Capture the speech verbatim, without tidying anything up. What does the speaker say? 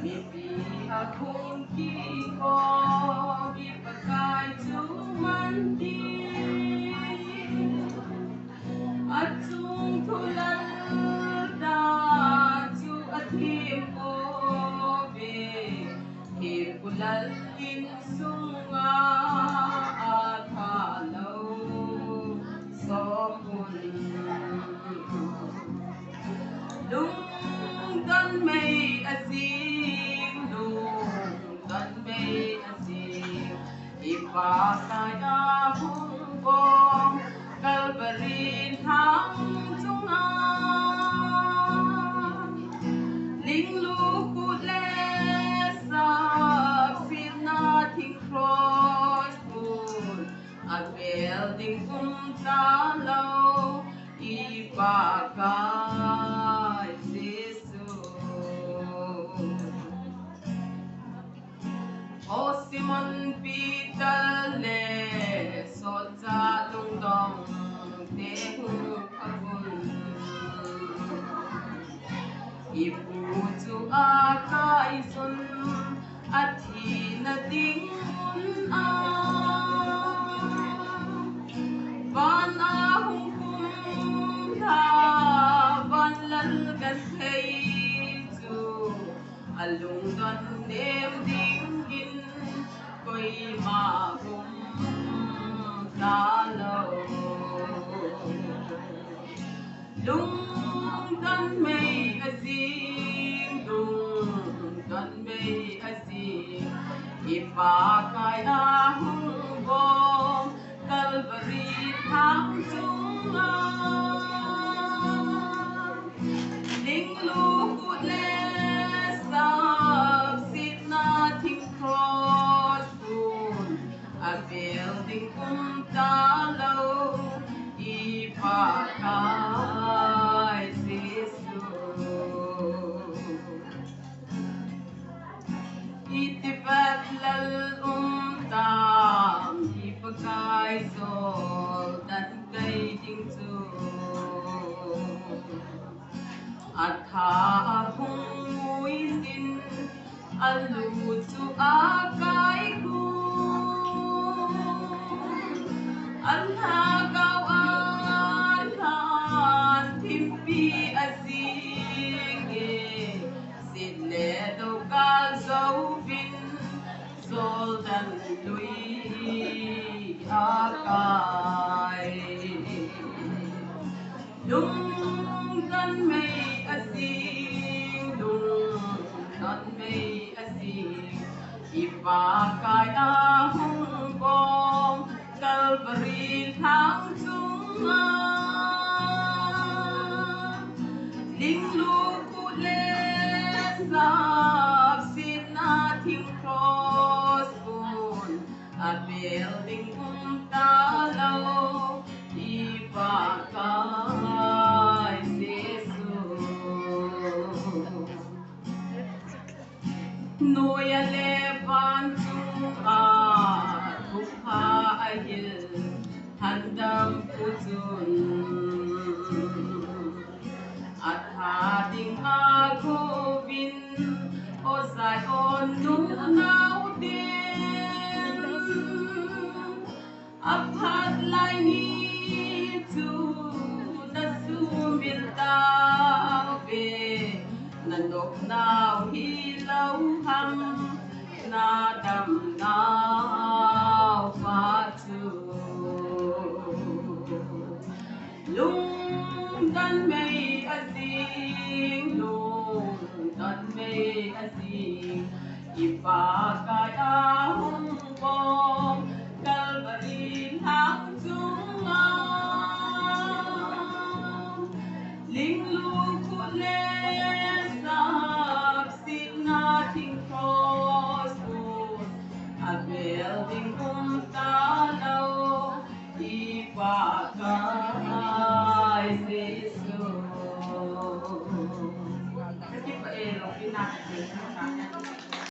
Mipi a hung kikhom i Pakai chu man ti. Achung thu lalda chu athem pouve. Thempu lal insunga athalou som un. Lungdon mei ajing, lungdon mei ajing, i Pakai a hung bom Calvary lhang chunga. Linglu kut le sapsetna thing cross bul abel ding um talou, i Pakai Jesu. O Simon Peter le solchah lungdong te hung phabun. I Pu chu akai sun athina ding mun a. Van a hung kumlha, van lal genthei chu alungdon nem dingin koima um talou. Lungdon mei ajing, lungdon mei ajing, i Pakai a hung bom Calvary lhang chunga. Linglu kut le sapsetna thing cross bul abel ding um talou, i Pakai Jesu. Iti vet lal um tam, i Pakai jol dan kai ding chu. Atha ahung muijin, alu chu akai gu. Alhagao a lhan thimpi ajing e, sit le dokal jouvin, Jordan lui akai. Lungdon mei ajing, lungdon mei ajing, i Pakai a hung bom Calvary lhang chunga. Linglu kut le sapsetna thing cross bul abel ding um talou, i Pakai Jesu. Noah le van chunga thupha ahil, thandampu chun atha ding agouvin, O Zion nunau ten. Aphat lai ni chu na sumil tauve, na nopnau hilou ham, na damnau pa chu. Lungdon mei ajing, lungdon mei ajing, i Pakai a hung bom Calvary lhang chunga. Linglu kut le sapsetna thing cross bul abel ding um talou, i Pakai